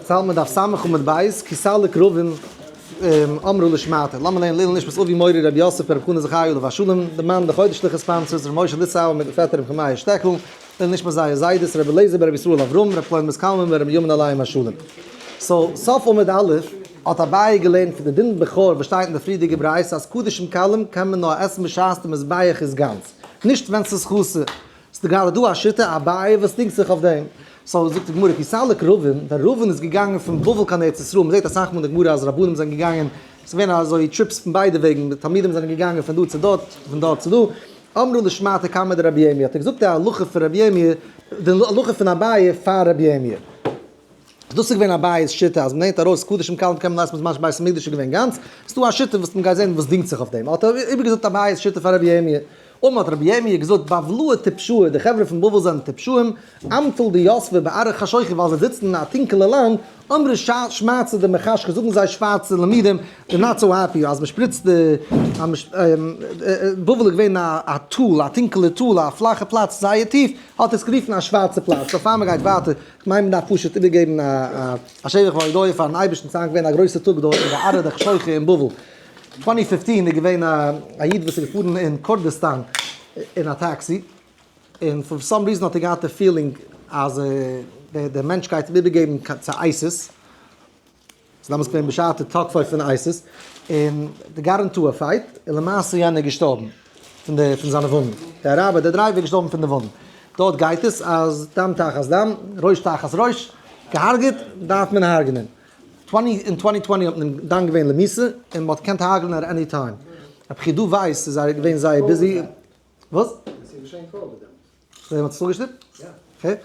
צאלט מען דף סמך עמוד בית, כי סליק רבין אמרו לשמעתא, לאמיר לערנען לעילוי נשמת אבי מורי רבי יוסף ברב חנא זכרי' עליו השלום, די מאן די חודש'ליכע sponsors ר' משה ליצהאוער מיטן פעטער ר' חמיה שטעקל, לעילוי נשמת זייער זיידעס רבי אליעזר ברבי ישראל אברהם, ר' קלוימעס קלמן ברבי בנימין עליהם השלום. so, סוף עמוד א', האט אביי געלערנט פון די דין בכור וואס שטייט אין די פריערדיגע ברייתא אז קדשים קלים קען מען נאר עסן בשעת די מזבח איז גאנץ, נישט ווען ס'איז חסר. ס'איז גראדע דא א שיטה אביי וואס דינגט זיך אויף דעם. so זאגט די גמרא כי סליק רבין, ווען רבין איז געגאנגען פון בבל קיין ארץ ישראל, מ'זעט אסאך מאל אין די גמרא אז רבנים זענען געגאנגען, ס'איז געווען אזוי trips פון ביידע וועגן, די תלמידים זענען געגאנגען פון דא צו דארט, פון דארט צו דא, אמרה לשמעתא קמיה דרבי ירמי', האט ער געזאגט די הלכה פון רבי ירמי', די הלכה פון אביי פאר רבי ירמי'. דאס איז געווען אביי'ס שיטה אז מ'נעמט ארויס קדשים קלים קען מען עסן בזמן שבית המקדש איז געווען גאנץ, ס'איז דא א שיטה וואס מ'גייט זען וואס דינגט זיך אויף דעם, האט ער איבערגעזאגט אביי'ס שיטה פאר רבי ירמי', אמר האט רבי ירמי' געזאגט בבלאי טפשאי די חברה פון בבל זענען טיפשאים, אמתלא דיתבי בארעא חשוכא ווייל זיי זיצן אין א טונקעלע לאנד, אמרי שמעתתא דמחשכא זאגן זיי שווארצע לימודים, they're not so happy אז מ'שפריצט די בבל איז געווען א טאל א טונקעלע טאל א פלאכע פלאץ זייער טיף, האט עס גערופן א שווארצע פלאץ, so פאר מ'גייט ווייטער כ'מיין מ'דארף פשוט איבערגעבן א שבח והודיה פארן אייבערשטן ס'איז היינט געווען א גרויסע טאג דארט אין די ארעא דחשוכא אין בבל. 2015 איז געווען א איד וואס איז געפארן אין קורדיסטאן אין א טעקסי, און for some reason האט ער געהאט די feeling אז דער מענטש גייט אים איבערגעבן צו ISIS, ס'איז דאמאלס געווען בשעתו תקפו פון ISIS, און they got into a fight, און למעשה יענער איז געשטארבן פון די פון זיינע וואונדן, די אראבער די driver איז געשטארבן פון די וואונדן, דארט גייט עס אז דם תחת דם, ראש תחת ראש, געהארגעט דארף מען הרג'נען, twenty אין 2020 האט מען אים דן געווען למיתה, און מ'האט געקענט הרג'נען at any time, רבי חידא ווייס איז געווען זייער busy, וואס? עס איז געשען קרוב דעמאלטס. זיי האבן עס צוגעשטימט? יא.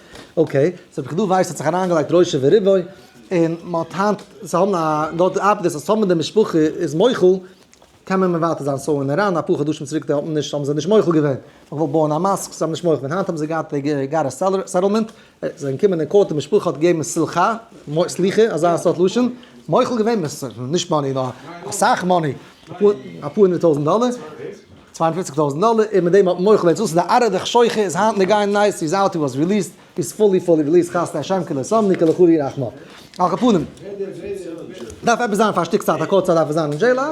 okay, so רבי חידא ווייס האט זיך אריינגעלייגט ראשו ורובו, און מען האט היינט, זיי האבן א, דארט ארבעט עס אז טאמער די משפחה איז מוחל, קען מען מוותר זיין, so אין איראן אפאר חדשים צוריק האט מען נישט, האבן זיי נישט מוחל געווען, מען האט געוואלט בויען א mosque, זיי האבן נישט מוחל געווען, היינט האבן זיי געהאט גאר א settlement, זיי זענען געקומען אין court, די משפחה האט געגעבן סליחה, סליחה, אזא סארט לשון, מוחל געווען, נישט money, נאר אסאך money, אפאר הונדערט טויזנט דאלער. 52,000 דאלער, און מיט דעם האט מוחל געווען. ס'איז די ארעא דחשוכא איז היינט נגיין nice, he's out, he was released, he's fully fully released, חסדי השם כי לא תמנו כי לכו רחמיו. על כל פנים, דארף עפעס זיין פאר א שטיק צייט, א קורצע צייט דארף עס זיין אין jail, א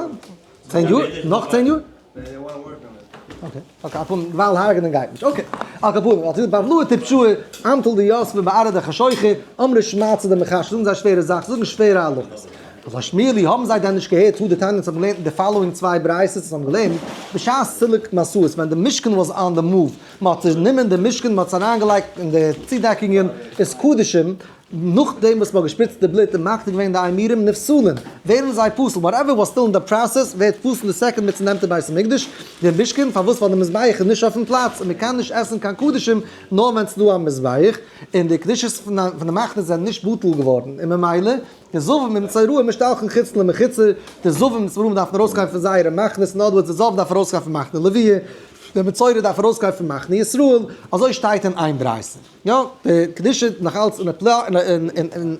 10 יאר? נאך 10 יאר? okay, okay, על כל פנים, ווייל הרג'נען גייט נישט, okay. על כל פנים, אלס בבלאי טפשאי, אמתלא דיתבי בארעא דחשוכא, אמרי שמעתתא דמחשכא, זאגן זיי שווערע זאכן, זאגן שווערע הלכות. לא שמיע להו האבן זיי דען נישט געהערט הא דתניא אונז האבן געלערנט אין די following צוויי ברייתות אונז האבן געלערנט בשעת סילוק משאות ווען די משכן was on the move מען האט צענומען די משכן מען האט עס אריינגעלייגט אין די צודעקונגען איז קדשים נאכדעם וואס מען האט געשפריצט די בלוט און מקטיר געווען די אימורים נפסלין ווערן זיי פסול whatever was still in the process ווערט פסול די second מען צונעמט די בית המקדש די משכן פארוואס ווייל די מזבח איז נישט אויפן פלאץ און מען קען נישט עסן קיין קדשים נאר ווען ס'איז דא א מזבח און די קדושות פון די מחנות זענען נישט בטל געווארן און ממילא די זבים ומצורעים משתלחין חוץ למחיצה, די זבים און מצורעים דארפן ארויסגיין פון זייערע מחנות, in other words די זב דארף ארויסגיין פון מחנה לוויה, דער מצורע דארף ארויסגיין פון מחנה ישראל, אזוי שטייט אין איין ברייתא. יא, די קדושה איז נאך אלץ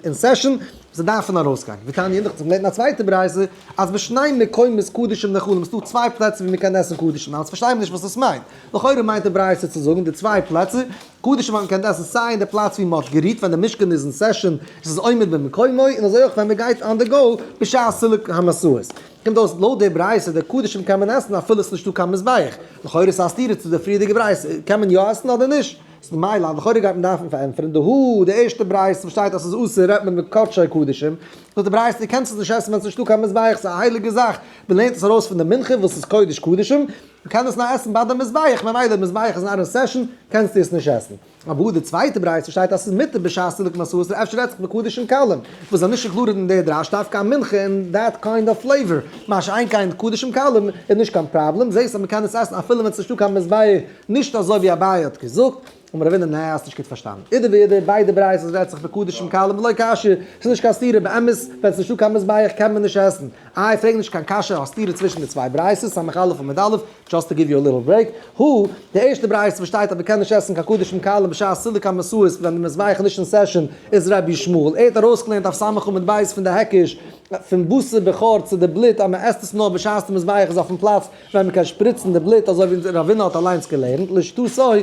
אין session, זיי דארפן ארויסגיין. ותניא אידך, מ'לערנט אין א צווייטע ברייתא, אז בשני מקומות קדשים נאכלים, ס'דא צוויי פלעצער ווי מ'קען עסן קדשים, אלץ פארשטייען מיר נישט וואס עס מיינט. לכאורה מיינט די ברייתא צו זאגן די צוויי פלעצער, קדשים וואס מ'קען עסן סיי אין די פלאץ ווי מ'האט גערוהט ווען די משכן איז אין session, עס איז עומד במקומו, און אזוי אויך ווען מ'גייט on the go בשעת סילוק המשאות. קומט אויס לויט די ברייתא די קדשים קען מען עסן אפילו עס איז נישטא קיין מזבח. לכאורה איז א סתירה צו די פריערדיגע ברייתא, קען מען יא עסן אדער נישט? ס'איז ממילא אז לכאורה גייט מען דארפן פארענטפערן די הא די ערשטע ברייתא וואס שטייט אז ס'איז אסור רעדט מען בקדשי קדשים, זאגט די ברייתא דו קענסט עס נישט עסן ווען ס'איז נישטא קיין מזבח, ס'איז א הייליגע זאך, מ'לערנט עס ארויס פון די מנחה וואס איז קודש קדשים, מ'קען עס נאר עסן ביי די מזבח, ממילא די מזבח איז not in session, קענסטו עס נישט עסן. אבער די צווייטע ברייתא שטייט אז ס'איז מותר בשעת סילוק משאות, אפשר רעדט זיך בקדשים קלים, וואס זענען נישט included אין די דרש דווקא א מנחה און that kind of flavor, מה שאין כן קדשים קלים איז נישט קיין פראבלעם, זעסט אז מ'קען עס עסן אפילו ווען ס'איז נישטא קיין מזבח, נישט אזוי ווי אביי האט געזאגט. אמר רבינא נע האסט נישט גוט פארשטאנען. אידי ואידי, ביידע ברייתות רעדט זיך בקדשים קלים ולא קשיא, ס'איז נישט קיין סתירה, באמת ווען ס'איז נישטא קיין מזבח קען מען נישט עסן. איי פרעג נישט קיין קשיא א סתירה צווישן די צוויי ברייתות, סמך א' עמוד א', just to give you a little break, הא, די ערשטע ברייתא וואס שטייט אז מ'קען נישט עסן קיין קדשים קלים בשעת סילוק המשאות ווען די מזבח איז נישט אין session איז רבי ישמעאל, ער האט ארויסגעלערנט אויף סמך עמוד ב' פון די היקש פון בשר בכור צו די בלוט אז מ'עסט עס נאר בשעת די מזבח איז אויפן פלאץ ווען מ'קען שפריצן די בלוט אזוי ווי רבינא האט אליינס געלערנט לשיטתו.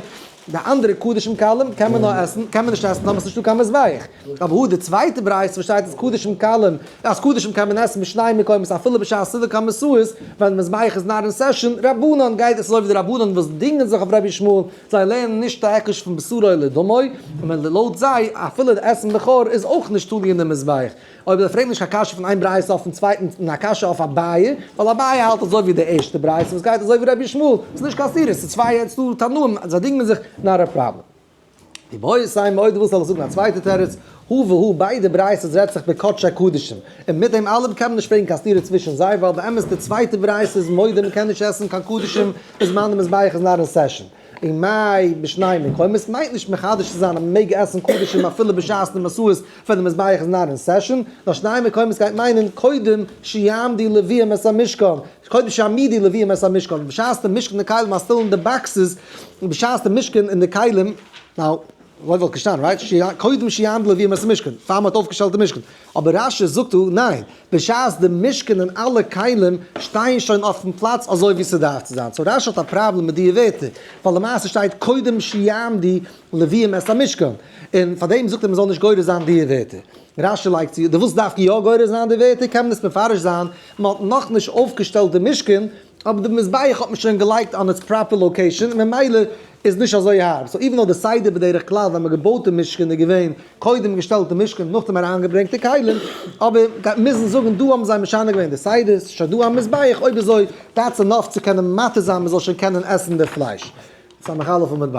די אנדערע קדשים קלים קען מען נאר עסן, קען מען נישט עסן טאמער ס'נישטא קיין מזבח. אבער הא די צווייטע ברייתא וואס שטייט אז קדשים קלים, אז קדשים קען מען עסן בשני מקומות אפילו בשעת סילוק המשאות, ווען די מזבח איז not in session, רבנן גייט עס אזוי ווי די רבנן וואס דינגען זיך אויף רבי ישמעאל, זיי לערנען נישט א היקש פון בשרו לדמו, און ווען לויט זיי אפילו די עסן בכור איז אויך נישט תלוי אין די מזבח. אויב זיי פרעגן נישט קיין קשיא פון איין ברייתא אויפן צווייטן און א קשיא אויף אביי, ווייל אביי האלט אזוי ווי די ערשטע ברייתא וואס גייט אזוי ווי רבי ישמעאל, ס'איז נישט קיין סתירה, ס'איז צוויי ס'איז דא תנאים, זיי דינגען זיך, not a problem. איבעית אימא אויב דו ווילסט זאל איך זאגן א צווייטע תירוץ, הא והא ביידע ברייתות רעדט זיך בקדשי קדשים, און מיט דעם אלעם קען מען נישט פרעגן קיין סתירה צווישן זיי, ווייל באמת די צווייטע ברייתא איז מודה מ'קען נישט עסן קיין קדשים בזמן די מזבח איז not in session. און מאי בשני מקומות מיינט נישט מחדש צו זיין אז מען מעג עסן קדשים אפילו בשעת די מסעות ווען די מזבח איז not in session, נאר שני מקומות גייט מיינען קודם שיעמדו לוויים את המשכן, קודם שיעמידו לוויים את המשכן, בשעת די משכן און די כלים are still אין די boxes, בשעת די משכן און די כלים, now, אזוי וואלט געשטאנען, right? קודם שיעמדו לוויים את המשכן, פאר מען האט אויפגעשטעלט די משכן. אבער רש"י זאגט דא, ניין, בשעת די משכן און אלע כלים שטייען שוין אויפן פלאץ אזוי ווי ס'דארף צו זיין. so רש"י האט א פראבלעם מיט די ווערטער, ווייל למעשה שטייט קודם שיעמדו לוויים את המשכן, און פאר דעם זאגט ער מ'זאל נישט גורס זיין די ווערטער. רש"י לייגט צו, דו ווילסט דווקא יא גורס זיין די ווערטער, קען מען עס מפרש זיין, מ'האט נאכנישט אויפגעשטעלט די משכן, אבער די מזבח האט מען שוין געלייגט on its proper location, ממילא איז נישט אזוי הארב, so even though די סדר בדרך כלל ווען מען געבויט די משכן איז געווען קודם געשטעלט די משכן נאכדעם אריינגעברענגט די כלים, אבער גייט מוזן זאגן דא האבן זיי משנה געווען די סדר, ס'איז שוין דא א מזבח, אויב אזוי that's enough צו קענען מתיר זיין מען זאל שוין קענען עסן די פלייש. סמך א' עמוד ב'.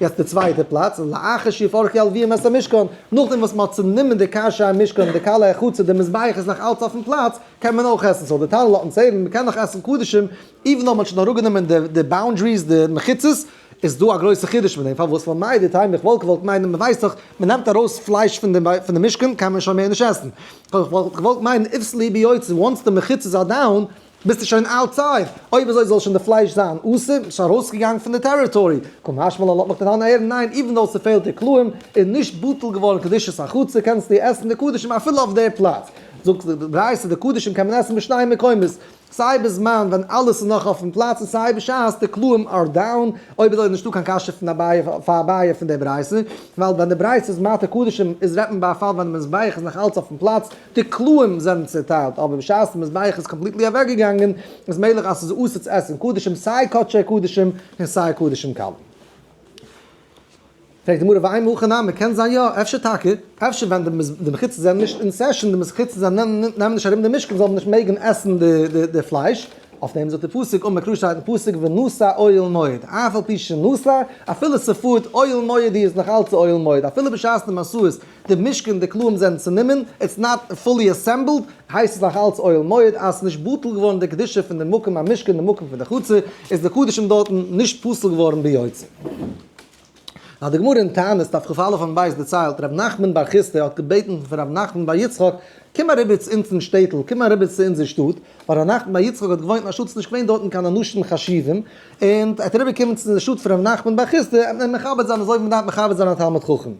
יעצט די צווייטע פלאץ, לאחר שיפרקו הלוויים את המשכן, נאכדעם וואס מען האט צענומען די קרשי המשכן, די קלעי החצר, די מזבח איז נאך אלץ אויפן פלאץ, קען מען אויך עסן, so די תנא לאזט אונז הערן, מען קען נאך עסן קדשים, even though מען האט שוין אראפגענומען די boundaries, די מחיצות, איז דא א גרויסע חידוש מיט דעם, פארוואס? ווייל מהו דתימא איך וואלט געוואלט מיינען, מען ווייסט דאך, מען נעמט ארויס פלייש פון די משכן קען מען שוין מער נישט עסן, איך וואלט געוואלט מיינען אפשר ביוצא, once די מחיצות are down, ביסטו שוין outside, אויב אזוי זאל שוין די פלייש זיין אסור, ביסט שוין ארויסגעגאנגען פון די territory, קא משמע לן לאזט מיך דער תנא הערן, ניין, even though ס'פעלט די קלעים, איז נישט בטל געווארן קדושת החצר, קענסטו עסן די קדשים אפילו אויף די פלאץ. זאגט די ברייתא די קדשים קען מען עסן בשני מקומות, סיי בזמן ווען אלעס איז נאך אויפן פלאץ און סיי בשעת די קלעים are down, אויב אזוי איז נישטא קיין קשיא פון אביי פאר אביי פון די ברייתא, ווייל ווען די ברייתא איז מתיר קדשים איז רעדט מען ביי א פאל ווען די מזבח איז נאך אלץ אויפן פלאץ, די קלעים זענען צעטיילט, אבער בשעת די מזבח איז completely אוועקגעגאנגען איז מעגליך אז ס'איז אסור צו עסן קדשים סיי קדשי קדשים און סיי קדשים קלים. פרעגט די גמרא ואימא הכי נמי, קען זיין יא, אפשר טאקע, אפשר ווען די מחיצות זענען נישט אין session, די מחיצות זענען נעמען נישט ארום די משכן זאל מען נישט מעגן עסן די פלייש, אויף דעם זאגט די פסוק אמר קרא שטייט אין פסוק ונסע אוהל מועד, אף על פי שנסע, אפילו ס'פארט אוהל מועד איז נאך אלץ אוהל מועד, אפילו בשעת די מסעות, די משכן די קלעים זענען צענומען, it's not fully assembled, הייסט עס נאך אלץ אוהל מועד, אז ס'איז נישט בטל געווארן די קדושה פון די מקום המשכן די מקום פון די חצר, איז די קדשים דארטן נישט פסול געווארן ביוצא. האט די גמרא אין תענית דף כ"א עמוד ב' דערציילט, ר' נחמן בר חסדא האט געבעטן פון ר' נחמן בר יצחק, קום אריבער צו אונז אין שטעטל, קום אריבער צו אונזער שטאט, ווייל ר' נחמן בר יצחק האט געוואוינט אין א שטאט ס'איז נישט געווען דארטן קיין אנשים חשובים, און ער האט אריבער קומען צו די שטאט פון ר' נחמן בר חסדא, וועט מען מכבד זיין אזוי ווי מ'דארף מכבד זיין א תלמיד חכם.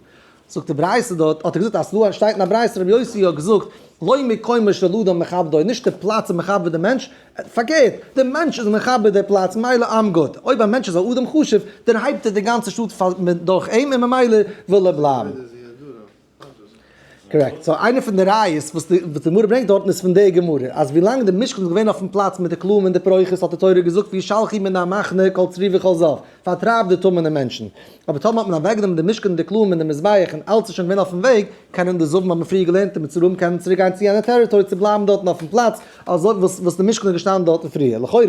זאגט די ברייתא דארט, האט ער געזאגט אז ס'דא שטייט אין א ברייתא רבי יוסי האט געזאגט, לא מקומו של אדם מכבדו, נישט די פלאץ איז מכבד די מענטש, פארקערט, די מענטש איז מכבד די פלאץ, מילא I'm good, אויב א מענטש איז א אדם חשוב, דערהייבט ער די גאנצע שטאט דורך אים און ממילא וויל ער בלייבן. correct, so איינע פון די ראיות וואס די גמרא ברענגט דארטן איז פון די גמרא, אז ווילאנג די משכן איז געווען אויפן פלאץ מיט די קלעים און די פרוכת האט די תורה געזאגט וישלחו מן המחנה כל צרור וכל זב, פארטרייב די טמא'נע מענטשן. אבער טאמער האט מען אוועקגענומען די משכן און די קלעים און די מזבח און אלץ איז שוין געווען אויפן וועג, קענען די זבים האבן מיר פריער געלערנט די מצורעים קענען צוריק גיין צו יענע territory צו בלייבן דארטן אויפן פלאץ אזוי וואס וואס די משכן איז געשטאנען דארטן פריער. לכאורה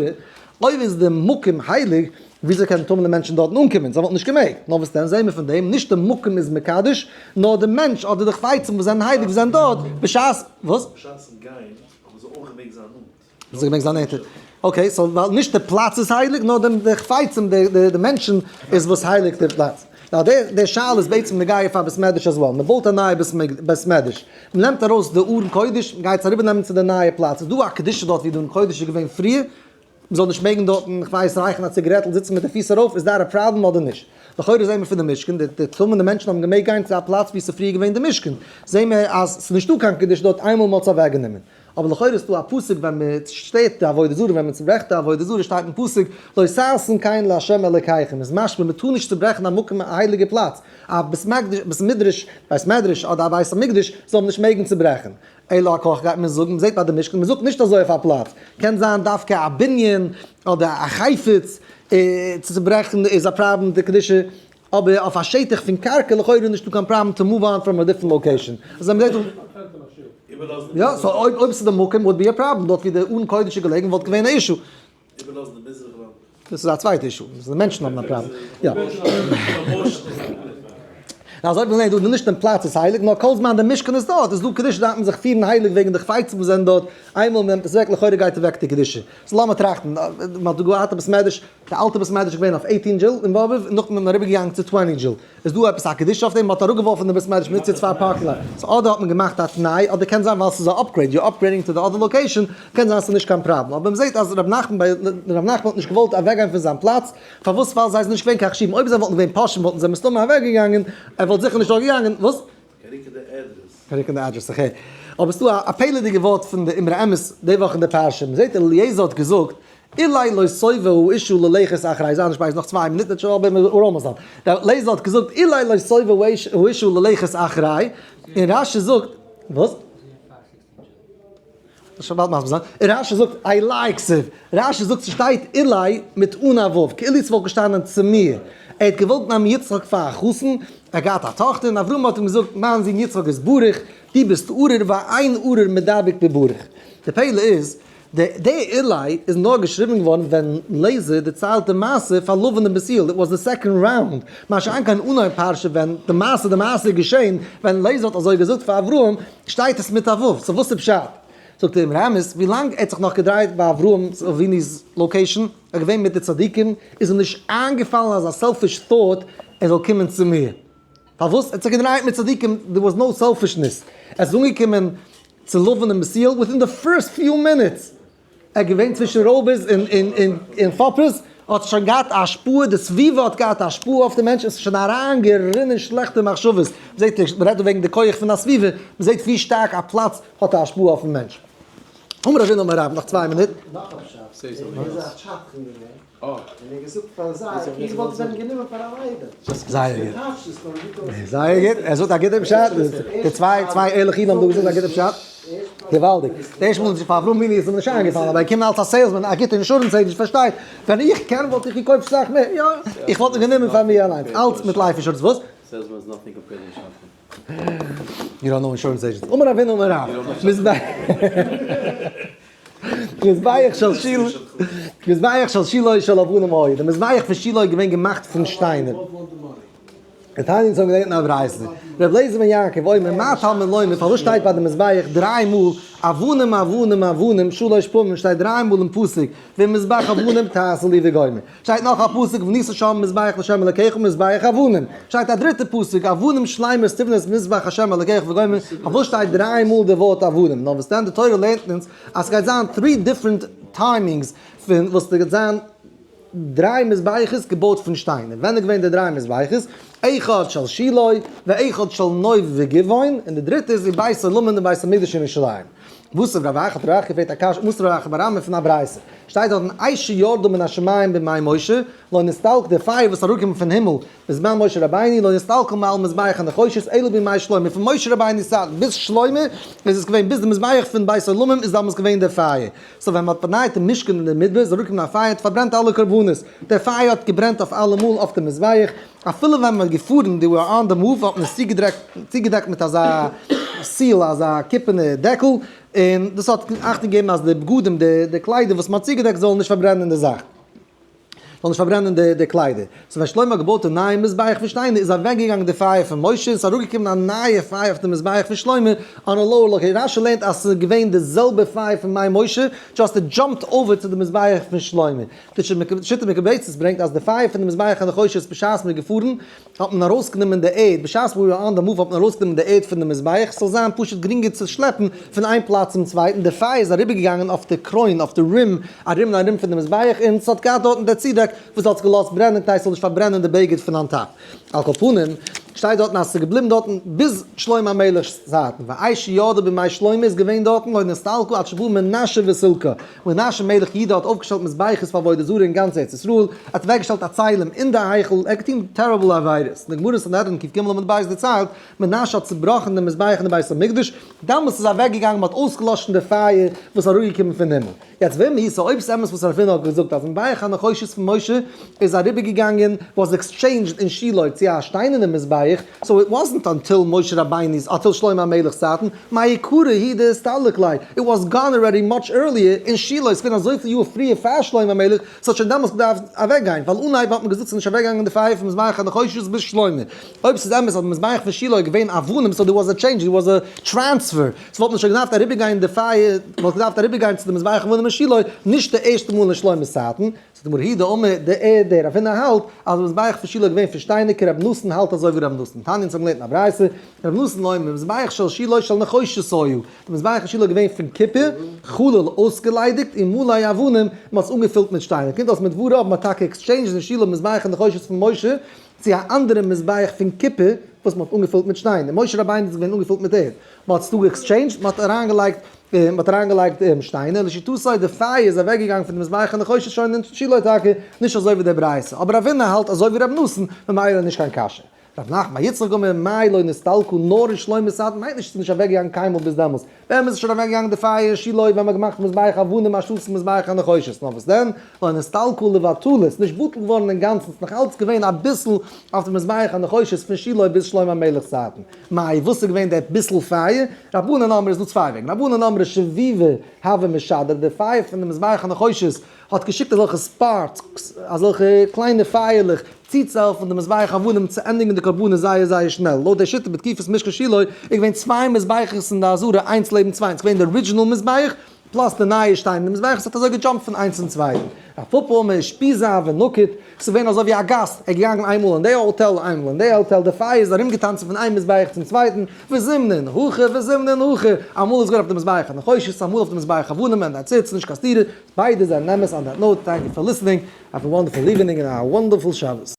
אויב איז די מקום הייליג וויאזוי קענען טמא'נע מענטשן דארטן אנקומען? זיי וואלטן נישט געמעגט. נאר וואס דען זעהן מיר פון דעם? נישט די מקום איז מקדש, נאר די מענטש אדער די חפצים וואס זענען הייליג וואס זענען דארט בשעת וואס? בשעת'ן גיין האבן זיי אויך געמעגט זיין נאנט. זיי געמעגט זיין נענטער. okay, so ווייל נישט די פלאץ איז הייליג, נאר די חפצים, די מענטשן איז וואס הייליגט די פלאץ. now די שאלה איז בעצם נוגע פאר בית מדרש as well. מען בויט א נייע בית מדרש, מען נעמט ארויס די ארון קודש, מען גייט עס אריבער נעמען צו די נייע פלאץ. איז דא א קדושה דארט ווי די ארון קודש איז געווען פריער? מען זאל נישט מעגן דארטן, איך ווייס, רייכערן א ציגרעטל, זיצן מיט די פיס ארויף, איז that a problem אדער נישט? לכאורה זעהן מיר פון די משכן, די טמא'נע מענטשן האבן געמעגט גיין צו א פלאץ ווי עס איז פריער געווען די משכן. זעהן מיר אז ס'איז נישטא קיין קדושה דארט איינמאל מען האט עס אוועקגענומען. אבער לכאורה איז דא א פסוק ווען מען שטערט די עבודה זרה, ווען מען צוברעכט די עבודה זרה שטייט אין פסוק לא תעשון כן לה' אלקיכם, איז משמע מען טאר נישט צוברעכן א מקום א הייליגע פלאץ, א בית מקדש, בית מדרש, בית מדרש אדער א בית המקדש זאל מען נישט מעגן צוברעכן. אלא הכח גייט מען זאגן, מען זעט ביי די משכן, מען זאגט נישט אזוי אויף א פלאץ, קען זיין דווקא א בנין אדער א חפץ צו צוברעכן איז א פראבלעם די קדושה, אבער אויף א שטח פון קרקע לכאורה איז נישטא קיין פראבלעם to move on from a different location. אזוי מען זעט איבערלאזן די יא, so אויב אויב ס'איז די מקום would be a problem, דארט ווי די ארון קודש איז געלעגן וואלט געווען א issue. איבערלאזן די מזרח וואנט. דאס איז א צווייטע issue, דאס איז די מענטשן האבן א פראבלעם. יא. אזוי ווי מ'לערנט דא, נישט דעם פלאץ איז הייליג, נאר כל זמן די משכן איז דארט, איז דא קדושה דארף מען זיך פירן הייליג וועגן די חפצים וואס זענען דארט, איינמאל מ'נעמט עס אוועק לכאורה גייט אוועק די קדושה. so לאמיר טראכטן, מ'האט דא געהאט א בית מדרש, די אלטע בית מדרש איז געווען אויף 18 Jill אין באבוב, און נאכדעם איז מען אריבער געגאנגען צו 20 Jill. איז דא עפעס א קדושה אויף דעם? מ'האט אראפגעווארפן די בית מדרש מ'נוצט יעצט פאר א parking lot. so אדער האט מען געמאכט א תנאי, אדער קען זיין ווייל ס'איז א upgrade, you're upgrading to the other location, קען זיין ס'איז נישט קיין פראבלעם. אבער מ'זעט אז ר' נחמן ביי ר' נחמן האט נישט געוואלט אוועקגיין פון זיין פלאץ, פארוואס? ווייל זיי זענען נישט געווען קיין חשובים, אויב זיי וואלטן געווען פושעים וואלטן זיי מסתמא אוועקגעגאנגען, ער וואלט זיכער נישט דארט געגאנגען, וואס? קען ריקן די address. קען ריקן די address, okay. אבער ס'דא א פלא'דיגע ווארט פון די אמרי אמת די וואך אין די פרשה, מ'זעט אליעזר האט געזאגט, אולי לא תאבה האשה ללכת אחרי, זיי נישט בייז נאך 2 מינוט וועט שוין אבער אראמער זיין. דער אליעזר האט געזאגט אולי לא תאבה האשה ללכת אחרי, און רש"י זאגט, וואס? שוין באלד מסביר זיין. און רש"י זאגט אלי כתיב, רש"י זאגט ס'שטייט אלי מיט אן א ו', כאילו ס'וואלט געשטאנען צו מיר. ער האט געוואלט נעמען יצחק פאר א חתן, ער האט געהאט א טאכטער, און אברהם האט אים געזאגט, מיין זון יצחק איז ברוך, דו ביסט ארור ואין ארור מדבק בברוך. די פלא איז, די די אלי איז נאר געשריבן געווארן ווען לעזער דערציילט די מעשה פאר לבן און בתואל, it was the second round, מה שאין כן אנהויב פרשה ווען די מעשה די מעשה איז געשען ווען לעזער האט אזוי געזאגט פאר אברהם שטייט עס מיט א ו', so וואס איז פשט? זאגט דער אמרי אמת, ווילאנג ער האט זיך נאך געדרייט ביי אברהם אבינו'ס location, ער איז געווען מיט די צדיקים, איז אים נישט איינגעפאלן אזא selfish thought ער זאל קומען צו מיר. פארוואס? ער האט זיך געדרייט מיט צדיקים, there was no selfishness. ער איז אנגעקומען צו לבן און בתואל within the first few minutes. ער איז געווען צווישן רויבערס און פאפערס, האט שוין געהאט א השפעה, די סביבה האט געהאט א השפעה אויף די מענטש, עס איז שוין אריין גערינען שלעכטע מחשבות. מ'זעט, מ'רעדט דא וועגן די כח פון א סביבה, מ'זעט ווי שטארק א פלאץ האט א השפעה אויפן מענטש. אמר רב הונא אמר רב, נאך 2 מינוט. נאך א פשט, ער איז א שדכן געווען. און ער געזאגט פאר זיי, איך וואלט ווען גענומען פאר אן איידעם. זייער גוט. זייער גוט, ער זאגט א גוטע פשט, די צוויי ערליכע אידן האבן דא געזאגט א גוטע פשט. געוואלדיג. די ערשטע מאל איז פאר אברהם אבינו איז אים נישט איינגעפאלן, אבער ער קומט אלס א salesman, א גוטע insurance agent פארשטייט, ווען איך קען וואלט איך געקויפט סאך מער, יא, איך וואלט גענומען פאר מיר אליינס, אלץ מיט life insurance, וואס? Salesman is nothing compared to שדכן. You don't know insurance agents. אמר רב הונא אמר רב. מזבח של שילה, מזבח של שילה של אבנים היה, די מזבח פון שילה איז געווען געמאכט פון שטיינער. און תניא אונז האבן געלערנט אין א ברייתא, ר' אליעזר בן יעקב אומר מה תלמוד לומר, פארוואס שטייט ביי די מזבח דריי מאל אבנים אבנים אבנים שלש פעמים, שטייט דריי מאל אין פסוק ומזבח אבנים תעשה לי וגומר, שטייט נאך א פסוק ובנית שם מזבח לה' אלקיך מזבח אבנים, שטייט א דריטע פסוק אבנים שלימות תבנה את מזבח ה' אלקיך וגומר, פארוואס שטייט דריי מאל די ווארט אבנים? נאר וואס דען די תורה לערנט אונז אז ס'גייט זיין three different timings פון וואס ס'גייט זיין דריי מזבחות געבויט פון שטיינער, ווען איז געווען די דריי מזבחות? אחד של שילה ואחד של נוב וגבעון, און די דריטע איז ובית עולמים די בית המקדש אין ירושלים. וואס איז רב אחא האט רב אחא געפרעגט א קשיא מסר רב אחא בר אמי פון א ברייתא, שטייט דארטן אש שירדה מן השמים בימי משה, לא נסתלק די פייער וואס איז אראפגעקומען פון הימל בזמן משה רבינו, לא נסתלקה מעל מזבח הנחושת אלא בימי שלמה, פון משה רבינו'ס צייט ביז שלמה איז עס געווען ביז די מזבח פון בית עולמים איז דאמאלס געווען די פייער, so ווען מען האט באנייט די משכן אין די מדבר איז אראפגעקומען א פייער האט פארברענט אלע קרבנות, דער פייער האט געברענט אויף אלעמאל אויף די מזבח, אפילו ווען מען האט געפארן they were on the move האט מען עס צוגעדעקט מיט אזא seal אזא קופערנע דעקל, און דאס האט אכטונג געגעבן אז די בגדים די קליידער וואס מען האט צוגעדעקט זאלן נישט פארברענען די זאך. זאל נישט פארברענען די קליידער. so ווען שלמה האט געבויט די נייע מזבח פון שטיינער איז אוועקגעגאנגען די פייער פון משה און ס'איז אראפגעקומען א נייע פייער אויף די מזבח פון שלמה on a lower location. רש"י לערנט אז ס'איז געווען די זעלבע פייער פון מי משה, just it jumped over צו די מזבח פון שלמה. די שיטה מקובצת ברענגט אז די פייער פון די מזבח הנחושת בשעת מ'איז געפארן האט מען ארויסגענומען די ערד, בשעת we were on the move האט מען ארויסגענומען די ערד פון די מזבח ס'זאל זיין פשוט גרינגער צו שלעפן פון איין פלאץ צום צווייטן, די פייער איז אריבערגעגאנגען אויף די קרוין, אויף די rim, ארום און ארום פון די מזבח, און ס'האט געהאט דארטן די צודעק וואס האט עס געלאזט ברענען כדי ס'זאל נישט פארברענען די בגד פון on top. על כל פנים. שטייט דארטן אז ס'איז געבליבן דארטן ביז שלמה המלך'ס צייטן, ואש ירדה בימי שלמה איז געווען דארטן, לא נסתלקה עד שבא מנשה וסילקה, מנשה מלך יהודה האט אויפגעשטעלט מזבחות פאר עבודה זרה אין גאנץ ארץ ישראל, ער האט אוועקגעשטעלט א צלם אין די היכל, ער האט געטון terrible עבירות, די גמרא סנהדרין קג עמוד ב' דערציילט, מנשה האט צובראכן דעם מזבח אין די בית המקדש, דאמאלס איז אוועקגעגאנגען, מען האט אויסגעלאשן די פייער וואס איז אראפגעקומען פון הימל. יעצט ואם איתא, אויב ס'איז אמת וואס רב הונא האט געזאגט אז מזבח הנחושת פון משה איז אריבערגעגאנגען was exchanged אין שילה צו א שטיינערנע מזבח, so it wasn't until משה רבינו'ס until שלמה המלך'ס צייטן, מאי יקרא הוא דאסתלק ליה, it was gone already much earlier אין שילה, איז געווען אזויפיל יאר פריער פאר שלמה המלך, ס'האט שוין דעמאלטס געדארפט אוועקגיין, ווייל אנהייב האט מען געזאגט ס'איז נישט אוועקגעגאנגען די פייער פון מזבח הנחושת ביז שלמה. אויב ס'איז אמת אז די מזבח פון שילה איז געווען אבנים so there was a change, there was a transfer, ס'וואלט מען שוין געדארפט אריבערגיין די פייער, מ'וואלט געדארפט אריבערגיין צו די מזבח אבנים אין שילה, נישט די ערשטע מאל אין שלמה'ס צייטן. זאגט די גמרא הוא דאמר דער דער רב הונא האלט אז די מזבח פון שילה איז געווען פון שטיינער כרבי נתן האלט אזוי ווי רבי נתן. תניא אונז האבן געלערנט אין א ברייתא, רבי נתן אומר מזבח של שילה של נחושת היה, די מזבח אין שילה איז געווען פון קופער, חלל אויסגעליידיגט און מלא אבנים, מען האט עס אנגעפילט מיט שטיינער. קומט אויס מדבריו מען האט טאקע exchanged אין שילה מזבח הנחושת פון משה צו א אנדערע מזבח פון קופער וואס מען האט אנגעפילט מיט שטיינער. משה רבינו איז געווען אנגעפילט מיט ערד. מען האט עס דא exchanged, מען האט אריינגעלייגט מען האט אריינגעלייגט שטיינער. לשיטתו די פייער איז אוועקגעגאנגען פון די מזבח הנחושת שוין אין שילה טאקע, נישט אזוי ווי די ברייתא. אבער רב הונא האלט אזוי ווי רבי נתן, ממילא נישט קיין קשיא. רב נחמן יצחק אמר מאי לא נסתלקה נאר אין שלמה'ס צייט מיינט נישט ס'איז נישט אוועקגעגאנגען קיינמאל ביז דעמאלס, באמת איז שוין אוועקגעגאנגען די פייער אין שילה ווען מ'האט געמאכט מזבח אבנים אנשטאטס מזבח הנחושת, נאר וואס דען לא נסתלקה לבטלה ס'איז נישט בטל געווארן אינגאנצן ס'איז נאך אלץ געווען אביסל אויף די מזבח הנחושת פון שילה ביז שלמה המלך'ס צייטן, מאי וואס איז געווען דער ביסל פייער? רבנן אמרי איז דא צוויי וועגן, רבנן אמרי שביבי הוה משדר די פייער פון די מזבח הנחושת האט געשיקט אזעלכע sparks, אזעלכע קליינע פייערלעך, צוצוהעלפן די מזבח אבנים צו ענדיגן די קרבנות זייער זייער שנעל. לויט דער שיטה בתקופת משכן שילה איז געווען צוויי מזבחות אין די עזרה איינס לעבן צווייטן, ס'איז געווען די original מזבח plus די נייע שטיינערנע מזבח, ס'האט אזוי גע jump ט פון איינס צום צווייטן. רב פפא אמר אושפיזא הוה נקיט, ס'איז געווען אזוי ווי א גאס, ער איז געגאנגען איינמאל אין די האטעל איינמאל אין די האטעל, די פייער איז ארומגעטאנצן פון איין מזבח צום צווייטן, וזימנין הכא וזימנין הכא, אמאל איז געווען אויף די מזבח הנחושת אמאל אויף די מזבח אבנים and that's it, ס'איז נישט קיין סתירה, ביידע זענען אמת on that note, thank you for listening, have a wonderful evening און א wonderful שבת.